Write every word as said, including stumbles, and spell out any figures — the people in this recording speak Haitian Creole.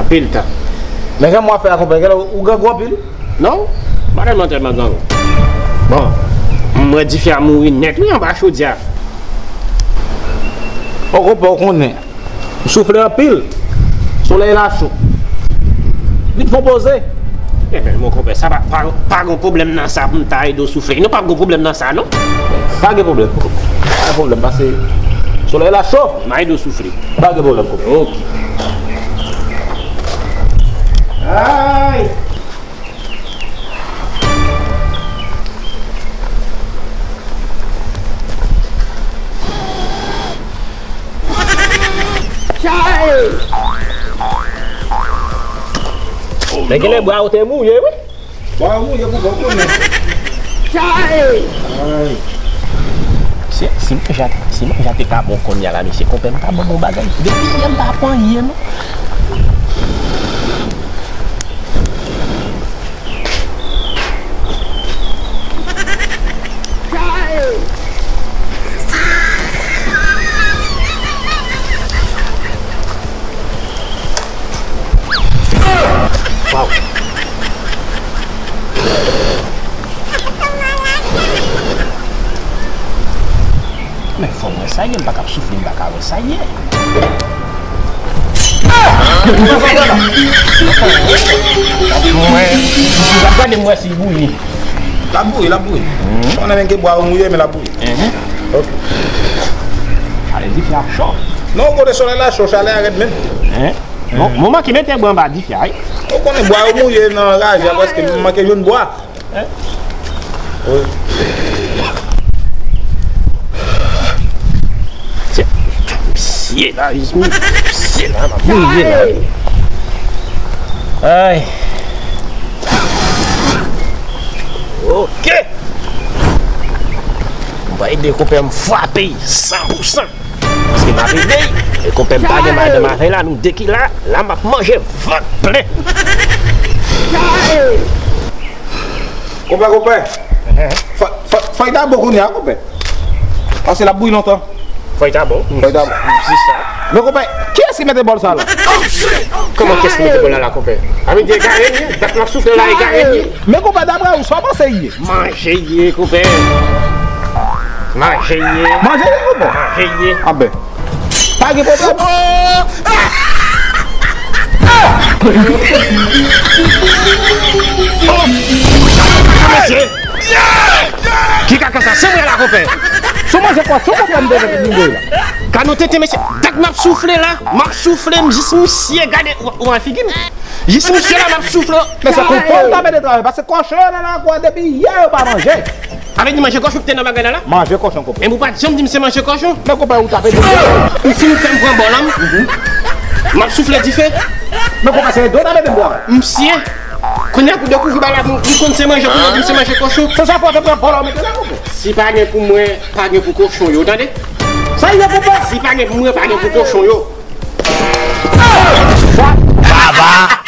Anpil tan. Men jan m wè afè a, konpè, genlè ou grangou anpil? Non, m pa tèlman, tèlman grangou. Bon. M wè dife a mouri nèt, wi, anba chodyè a. O, konpè, ou konnen. M soufle anpil. Solèy la cho. Vin fè w poze. Ebyen, mon konpè, sa pa, pa, pa gen pwoblèm nan sa pou m ta ede w soufle. Non, pa gen pwoblèm nan sa, non. Pa gen pwoblèm. Pa gen pwoblèm, pase solèy la cho. M a ede w soufle. Pa gen pwoblèm, konpè. Ok. Ay! Men genlè bwa ou te mouye, wi. Bwa ou mouye pou bon konnen. Ay. Si, si manje a, si manje a te ka bon kounye a la, mesye, konpè m ta ban m yon bagay. Depi yè m pa pran anyen, non. Waw. Men fò m wè sa ye, m pa ka ap soufle, m pa ka wè sa ye. Mwen, m ap gade m wè si l bouyi. L ap bouyi, l ap bouyi. Konnen menm ke bwa ou mouye, men l ap bouyi. Ok. Ale, dife a cho. Non, kote solèy la cho, chalè a rèd menm. Bon, mwen manke mete bwa anba dife a, wi. Ou konnen bwa yo mouye nan raje a, paske m manke jwenn bwa. Wi. Misye la, jis misye la, m ap mouye la. Ay. Ok. M va ede konpè m frape san pou san. Paske m ap ede l. E konpè m pa gen madanm avè l la, nou de ki la, la m ap manje vant plen. Konpè, konpè. Fò, fò, fò y ta bon kounye a, konpè. Paske l ap bouyi lontan. Fò y ta bon. Fò y ta bon. M di sa. Men konpè, kiyès ki mete bòl sa la? Kòman kiyès ki mete bòl la la, konpè? A vle di egare l ye. Dat m ap soufle la, egare l ye. Men konpè, daprè ou, sa w panse l ye? Manje l ye, konpè. Manje l ye. Manje l ye, konpè? Manje l ye. A ben. Pa gen pwoblèm. Mesye! Ki kaka sa? Se mwen la, konpè. Sou manje kòchon, konpè, m te vin voye la. Gade yon tenten, mesye. Dat m ap soufle la. M ap soufle, m jis misye gade. Ou, ou wè figi m? Jis misye la, m ap soufle. Men se konpè ou ta mete travay, paske kòchon yo nan lakou a depi yè yo pa manje. A vle di manje kòchon ki te nan bagay la la? Manje kòchon, konpè. Men ou pa t janm di m se manje kòchon. Men konpè, ou t ap ede m. Ou fin fè m pran bòl la, m ap soufle dife. Men konpè, se ede w t ap ede m travay. Misye, kounye a pou dekouvri bagay la, m konn se manje, kounye a w di m se manje kòchon. Se sa fè w te pran bòl la, w mete la, konpè. Si pa gen pou mwen, pa gen pou kòchon yo, tande? Sa ye, konpè? Si pa gen pou mwen, pa gen pou kòchon yo. Baba!